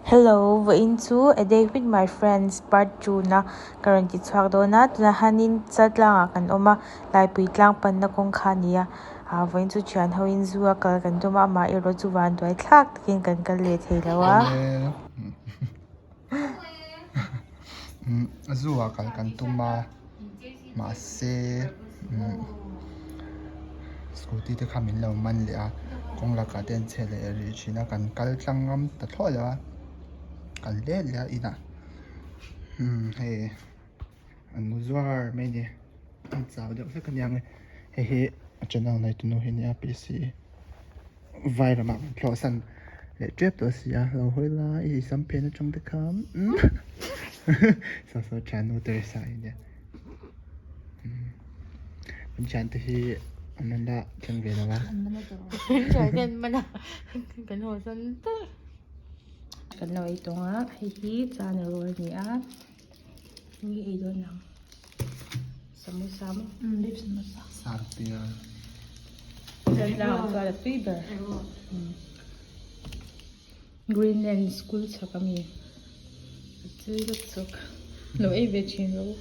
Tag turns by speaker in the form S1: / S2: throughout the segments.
S1: Hello, vawiin chu A Day With My Friends Part 2 na ka rawn ti chhuak dawn a, tunah hianin Chaltlangah kan awm a, Laipui tlang panna kawng kha a ni a, ah vawiin chu thian hoin zu a kal kan tum a, amah erawh chu vanduai thlak takin kan kal leh thei lo a.
S2: Zu ah kal kan tum a, mahse scooty te kha min lo man leh a, kawng lakah te an chhe leh rih thin a, kan kal tlang ngam ta thlawh lo a, kan let leh a inah hei an mu zuar mai a ni, an chau deuh hlek a niang e, hei hi a channel nei tunu hi a nia P C. Vai ramah kan thlawh san leh tep tawh si a, lo hawi lai i sam phen atang te khan saw saw thiannu Teresa i nia kan thiante hi an rawn la thleng ve lo a.
S1: Thiante an man a kan haw san daih. Kan lo ei tawng a, hei hi chana roll a ni a, ni ei dawn ang. Samosa maw? Umm beef samosa.
S2: Sangtea.
S1: Tlang ah chuan a tui ber. Greenland school chhak a mi. A tui vek chawk. Lo ei ve thin rawh u.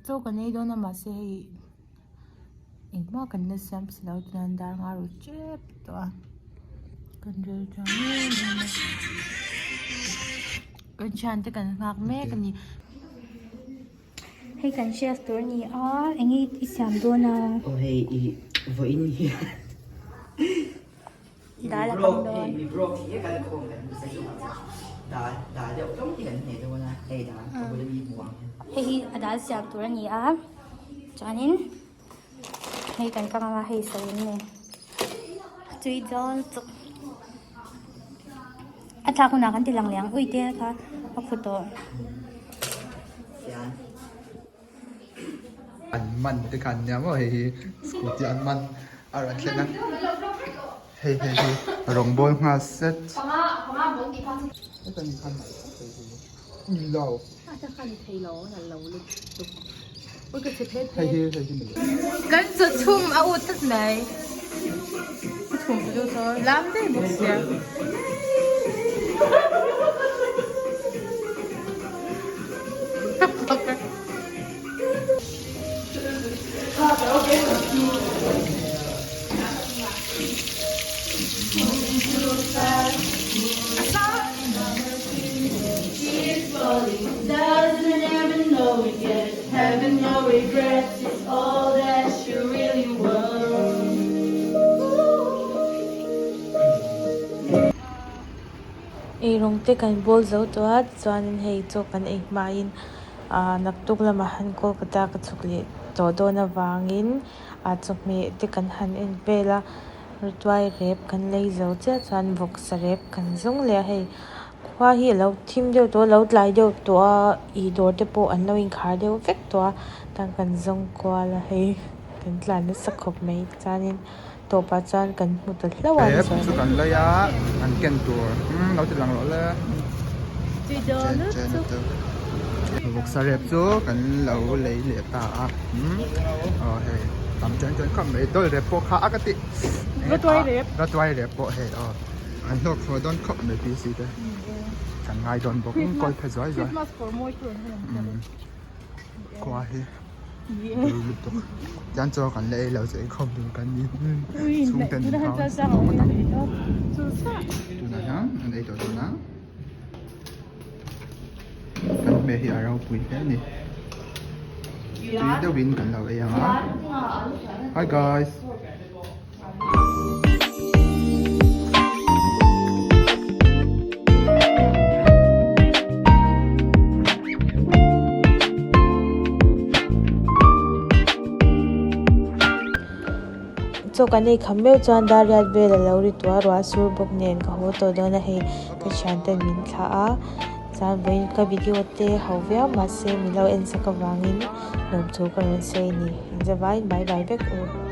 S1: Chaw kan ei dawn a mahse hei engmah kan la siam si lo chuan dar nga ru tep tawh a kan rel tang em em a kan thiante kan nghak mek a ni.
S3: Hei kan chef tur a ni a eng nge i siam dawn a?
S4: Aw hei i vawiin hian
S3: Dal a kam dawn.
S4: Mi broke hi kal khawm kan sa hi dal dal deuh tlawm hi kan hne dawn a hei dal ka bula mi hmu ang hian.
S3: Hei hi a dal siam tur a ni a chuanin hei kan kang anga hei sawi an ni tui dawn chuk a thlak hunah kan ti lang leh ang ui te kha a khu tawh.
S2: An man te kha an nia maw hei hi scooty an man a rawn thlen a hei hei hi rawngbawl nghal set ni lo hei hi hei hi
S1: Kan chaw chhum a ut tlat mai chhum chu saw lam daih bawk sia. Eirawng te kan bawl zo tawh a tichuanin hei chaw kan ei hmain ah naktuk lamah han Kolkata ka chhuk leh tawh dawn avangin ah chawhmeh te kan han en vel a Rituai rep kan lei zo chiah chuan vawksa rep kan zawng leh a hei khua hi a lo thim deuh tawh a lo tlai deuh tawh a ih dawr te pawh an lo inkhar deuh vek tawh a tan kan zawng kual a hei kan tlan nasa khawp mai chuanin tawpah chuan kan hmu ta hlauh a
S2: Rep chu kan lei a an ken tur lo ti lang rawh le chen chen a chu vawksa rep chu kan lo lei leh ta a aw hei tam chen chen khawp mai dawl rep pawh kha a ka tih rawtuai rep pawh hei aw an hlawk chhuah dawn khawp mai P C te kan ngai dawn bawk kawl phe zuai zuai khua hi lutuk tiang chaw kan la ei lo chu eikhawm tur kan ni chhungte an inhau tawh ngawt ang tunah hian an ei tawh dawn a kan hmeh hi a ropui hle a ni tui deuhin kan lo ei ang a hi guys.
S1: Chaw kan ei kham meuh chuan dar riat vel a lo ri tuah ruah a sur bawk nen ka haw tawh dawn a hei ka thian ten min thlah a chuan vawiin ka video te ho viau mahse min lo en sak avangin lawmthu ka rawn sawi a ni inzavaiin bye bye vek u.